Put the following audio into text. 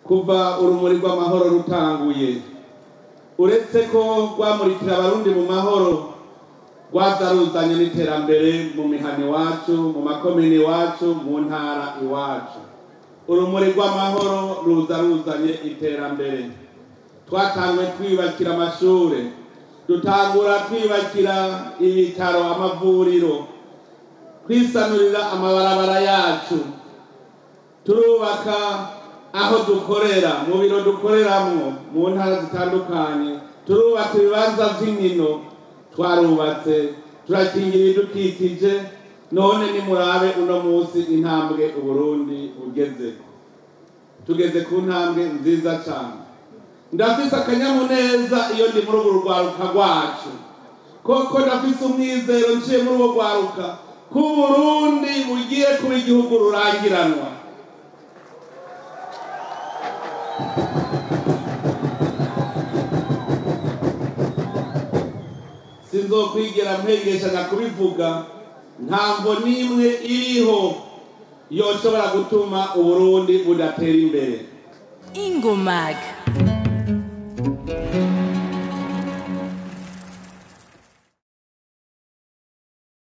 Kuva urumuri rw'amahoro rutanguye, uretse ko rwamurikira Abarundi mu mahoro, rwaza ruzanye n'iterambere mu mihana iwacu, mu makomine iwacu, mu ntara iwacu. Urumuri rw'amahoro ruza ruzanye iterambere. Twatanguye twiyubakira amashure, dutangura twiyubakira ibitaro, amavuriro, twisanurira amabarabara yacu, turubaka aho dukorera, mu biro dukoreramwo mu ntara zitandukanye, turubaka ibibanza vy'inkino, twarubatse, turakingira ibidukikije. None nimurabe uno munsi intambwe Uburundi bugezeko. Tugeze ku ntambwe nziza cane. Ndafise akanyamuneza iyo ndi muri ubu rwaruka rwacu, koko ndafise umwizero nciye muri ubu rwaruka ko Uburundi bugiye kuba igihugu rurangiranwa. Sinzokwigera mpengeshanya kubivuga, ntamvo n'imwe iriho yoshobora gutuma Uburundi budatera imbere. Ingomag.